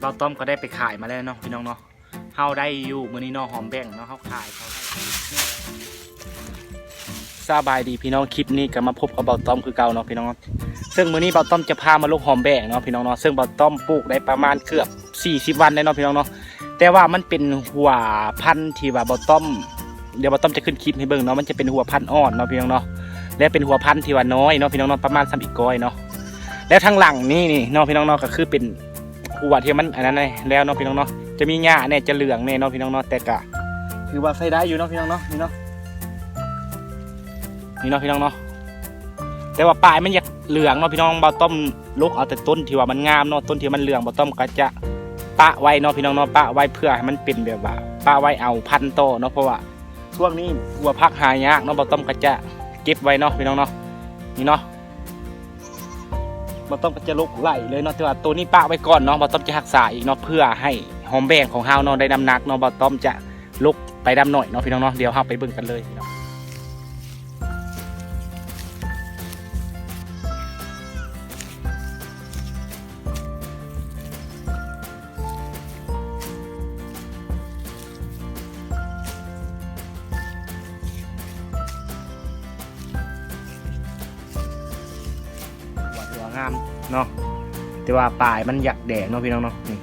ບ່າວຕ້ອມກໍໄດ້ໄປຂາຍມາແລ້ວເນາະ ພີ່ນ້ອງເນາະ. ເຮົາໄດ້ຢູ່ມື້ນີ້ເນາະ ຫອມແບ້ງເນາະ ເຮົາຂາຍເຂົາ. ສະບາຍດີພີ່ນ້ອງ, ຄລິບນີ້ກໍມາພົບກັບບ່າວຕ້ອມຄືເກົ່າເນາະ ພີ່ນ້ອງເນາະ. ເຊິ່ງມື້ນີ້ບ່າວຕ້ອມຈະພາມາລົກຫອມແບ້ງເນາະ ພີ່ນ້ອງເນາະ. ເຊິ່ງບ່າວຕ້ອມປູກໄດ້ປະມານເກືອບສີ່ສິບວັນແລ້ວເນາະ ພີ່ນ້ອງເນາະ. ແຕ່ວ່າມັນເປັນຫົວພັນທີ່ວ່າບ່າວຕ້ອມ ດຽວບ່າວຕ້ອມຈະຂຶ້ນຄລິບໃຫ້ເບິ່ງເນາະ. ມັນຈະເປັນຫົວພັນອ່ອນເນາະ ພີ່ນ້ອງເນາະ ແລະເປັນຫົວພັນທີ່ວ່ານ້ອຍເນາະ ພີ່ນ້ອງເນາະ ປະມານສ່ຳອີ່ກ້ອຍເນາະ. ແລະທາງຫຼັງນີ້ນີ້ເນາະ ພີ່ນ້ອງເນາະ ກໍຄືເປັນຫົວທີ່ມັນອັນນັ້ນແລ້ວເນາະ ພີ່ນ້ອງເນາະ. ຈະມີຫຍ້າແດ່ ຈະເຫຼືອງແດ່ເນາະ ພີ່ນ້ອງເນາະ, ແຕ່ກໍຖືວ່າໃຊ້ໄດ້ຢູ່ເນາະ ພີ່ນ້ອງເນາະ. ນີ້ເນາະ ນີ້ເນາະ ພີ່ນ້ອງເນາະ. ແຕ່ວ່າປາຍມັນຢາກເຫຼືອງເນາະ ພີ່ນ້ອງ. ບ່າວຕ້ອມຫຼົກເອົາແຕ່ຕົ້ນທີ່ວ່າມັນງາມເນາະ, ຕົ້ນທີ່ມັນເຫຼືອງ ບ່າວຕ້ອມກໍຈະປະໄວ້ເນາະ ພີ່ນ້ອງເນາະ, ປະໄວ້ເພື່ອໃຫ້ມັນເປັນແບບວ່າປະໄວ້ເອົາພັນຕໍ່ເນາະ. ເພາະວ່າຊ່ວງນີ້ຫົວຜັກຫາຍາກເນາະ, ບ່າວຕ້ອມກໍຈະເກັບໄວ້ເນາະ ພີ່ນ້ອງເນາະ. ນີ້ເນາະ ບ່າວຕ້ອມກໍຈະຫຼົກໄຫຼເລີຍເນາະ, ແຕ່ວ່າໂຕນີ້ປະໄວ້ກ່ອນເນາະ, ບ່າວຕ້ອມຈະຮັກສາອີກເນາະ ເພື່ອໃຫ້ຫອມແບ້ງຂອງເຮົາເນາະໄດ້ນ້ຳໜັກເນາະ. ບ່າວຕ້ອມຈະຫຼົກໄປດຳໜ້ອຍເນາະ ພີ່ນ້ອງເນາະ. ດຽວເຮົາໄປເບິ່ງກັນເລີຍ ພີ່ນ້ອງ. ຖືວ່າງາມເນາະ, ແຕ່ວ່າປາຍມັນຢາກແດ່ເນາະ ພີ່ນ້ອງເນາະ. ນີ້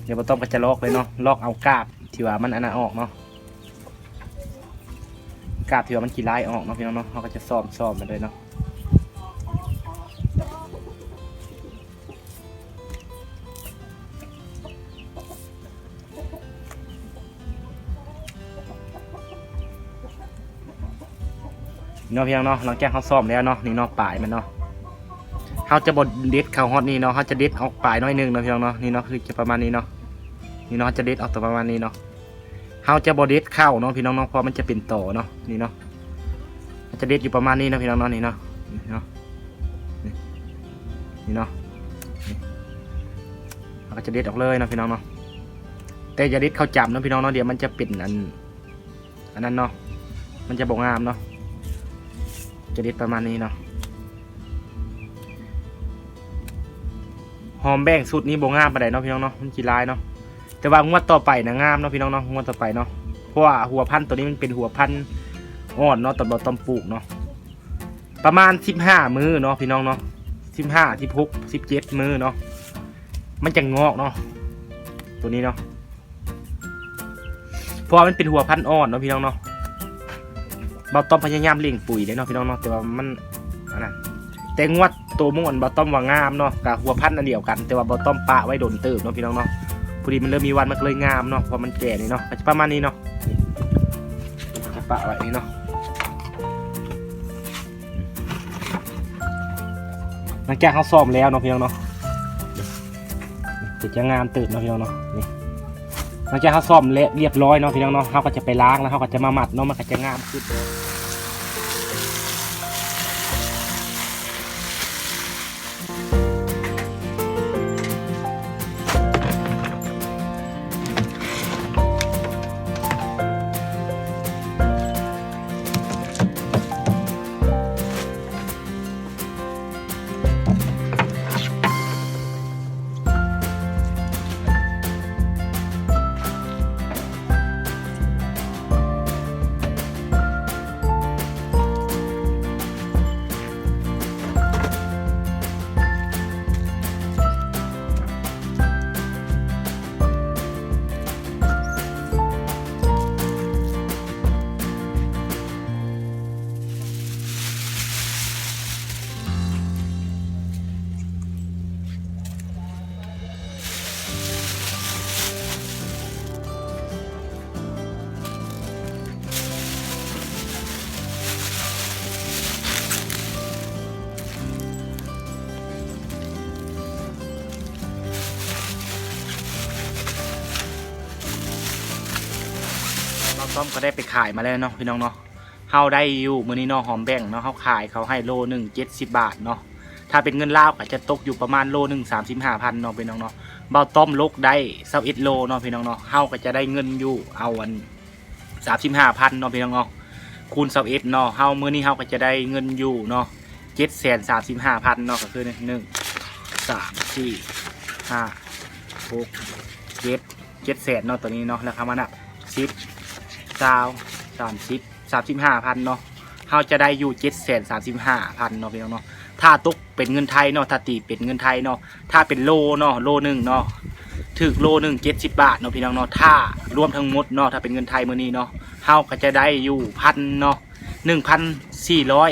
ດຽວບ່າວຕ້ອມກໍຈະລອກເລີຍເນາະ, ລອກເອົາກາບທີ່ວ່າມັນອັນນັ້ນອອກເນາະ. ກາບທີ່ວ່າມັນຂີ້ລາຍອອກເນາະ ພີ່ນ້ອງເນາະ, ເຮົາກໍຈະຊ້ອມໆມັນເລີຍເນາະ ເນາະ ພີ່ນ້ອງເນາະ. ຫຼັງຈາກເຮົາຊ້ອມແລ້ວເນາະ ນີ້ເນາະ ປາຍມັນເນາະ, ເຮົາຈະບໍ່ເດັດເຂົ້າຮອດນີ້ເນາະ, ເຮົາຈະເດັດອອກປາຍໜ້ອຍໜຶ່ງເນາະ ພີ່ນ້ອງເນາະ. ນີ້ເນາະ ຄືຈະປະມານນີ້ເນາະ, ນີ້ເນາະ ເຮົາຈະເດັດອອກປະມານນີ້ເນາະ. ເຮົາຈະບໍ່ເດັດເຂົ້າເນາະ ພີ່ນ້ອງເນາະ, ເພາະມັນຈະເປັນຕໍເນາະ. ນີ້ເນາະ ເຮົາຈະເດັດຢູ່ປະມານນີ້ເນາະ ພີ່ນ້ອງເນາະ. ນີ້ເນາະ ນີ້ເນາະ ນີ້ເນາະ ນີ້ ເຮົາກໍຈະເດັດອອກເລີຍເນາະ ພີ່ນ້ອງເນາະ. ແຕ່ຢ່າເດັດເຂົ້າຈຳເນາະ ພີ່ນ້ອງເນາະ, ດຽວມັນຈະເປັນອັນ ອັນນັ້ນເນາະ, ມັນຈະບໍ່ງາມເນາະ. ຈະເດັດປະມານນີ້ເນາະ. ຫອມແບ້ງຊຸດນີ້ບໍ່ງາມປານໃດເນາະ ພີ່ນ້ອງເນາະ, ມັນຂີ້ລາຍເນາະ. ແຕ່ວ່າງວດຕໍ່ໄປນະງາມເນາະ ພີ່ນ້ອງເນາະ, ງວດຕໍ່ໄປເນາະ. ເພາະວ່າຫົວພັນໂຕນີ້ມັນເປັນຫົວພັນອ່ອນເນາະ, ຕອນບ່າວຕ້ອມປູກເນາະ ປະມານສິບຫ້າມື້ເນາະ ພີ່ນ້ອງເນາະ, ສິບຫ້າ ສິບຫົກ ສິບເຈັດມື້ເນາະ ມັນຈະງອກເນາະ ໂຕນີ້ເນາະ. ເພາະວ່າມັນເປັນຫົວພັນອ່ອນເນາະ ພີ່ນ້ອງເນາະ. ບ່າວຕ້ອມພະຍາຍາມເລັ່ງປຸ໋ຍເດ້ເນາະ ພີ່ນ້ອງເນາະ, ແຕ່ວ່າມັນອັນນັ້ນ. ແຕ່ງວດໂຕໝູ່ອັນບ່າວຕ້ອມວ່າງາມເນາະ, ກໍຫົວພັນອັນດຽວກັນ, ແຕ່ວ່າບ່າວຕ້ອມປະໄວ້ດົນເຕີບເນາະ ພີ່ນ້ອງເນາະ. ພໍດີມັນເລີ່ມມີວັນ ມັນກໍເລີຍງາມເນາະ, ເພາະມັນແກ່ນີ້ເນາະ. ກໍຈະປະມານນີ້ເນາະ, ຈະປະໄວ້ນີ້ເນາະ. ຫຼັງຈາກເຮົາຊ້ອມແລ້ວເນາະ ພີ່ນ້ອງເນາະ, ກໍຈະງາມເຕີບເນາະ ພີ່ນ້ອງເນາະ. ນີ້ ຫຼັງຈາກເຮົາຊ້ອມແລ້ວຮຽບຮ້ອຍເນາະ ພີ່ນ້ອງເນາະ, ເຮົາກໍຈະໄປລ້າງ ແລ້ວເຮົາກໍຈະມາມັດເນາະ, ມັນກໍຈະງາມຂຶ້ນ. ບ່າວຕ້ອມກໍໄດ້ໄປຂາຍມາແລ້ວເນາະ ພີ່ນ້ອງເນາະ. ເຮົາໄດ້ຢູ່ມື້ນີ້ເນາະ ຫອມແບ້ງເນາະ, ເຮົາຂາຍເຂົາໃຫ້ໂລໜຶ່ງເຈັດສິບບາດເນາະ. ຖ້າເປັນເງິນລາວກໍຈະຕົກຢູ່ປະມານໂລໜຶ່ງສາມສິບຫ້າພັນເນາະ ພີ່ນ້ອງເນາະ. ບ່າວຕ້ອມຫຼົກໄດ້ຊາວເອັດໂລເນາະ ພີ່ນ້ອງເນາະ, ເຮົາກໍຈະໄດ້ເງິນຢູ່ ເອົາອັນສາມສິບຫ້າພັນເນາະ ພີ່ນ້ອງເນາະ, ຄູນຊາວເອັດເນາະ. ເຮົາ ມື້ນີ້ເຮົາກໍຈະໄດ້ເງິນຢູ່ເນາະ ເຈັດແສນສາມສິບຫ້າພັນເນາະ, ກໍຄືໜຶ່ງ ສອງ ສາມ ສີ່ ຫ້າ ຫົກ ເຈັດ ເຈັດແສນເນາະ ໂຕນີ້ເນາະ ແລ້ວເຮົາມານັບ ສິບ ຊາວ ສາມສິບ ສາມສິບຫ້າພັນເນາະ ເຮົາຈະໄດ້ຢູ່ ເຈັດແສນສາມສິບຫ້າພັນເນາະ ພີ່ນ້ອງເນາະ ຖ້າຕົກເປັນເງິນໄທເນາະ ຖ້າຕີເປັນເງິນໄທເນາະ ຖ້າເປັນໂລເນາະ ໂລໜຶ່ງເນາະ ຖືກໂລໜຶ່ງ ເຈັດສິບບາດເນາະ ພີ່ນ້ອງເນາະ ຖ້າລວມທັງໝົດເນາະ ຖ້າເປັນເງິນໄທມື້ນີ້ເນາະ ເຮົາກໍຈະໄດ້ຢູ່ພັນເນາະ ໜຶ່ງພັນສີ່ຮ້ອຍ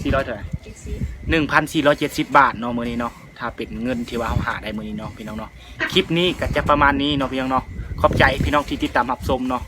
ສີ່ຮ້ອຍເທົ່າໃດ ເຈັດສິບ ໜຶ່ງພັນສີ່ຮ້ອຍເຈັດສິບບາດເນາະ ມື້ນີ້ເນາະ ຖ້າເປັນເງິນທີ່ວ່າເຮົາຫາໄດ້ມື້ນີ້ເນາະ ພີ່ນ້ອງເນາະ ຄລິບນີ້ກໍຈະປະມານນີ້ເນາະ ພີ່ນ້ອງເນາະ ຂອບໃຈພີ່ນ້ອງທີ່ຕິດຕາມຮັບຊົມເນາະ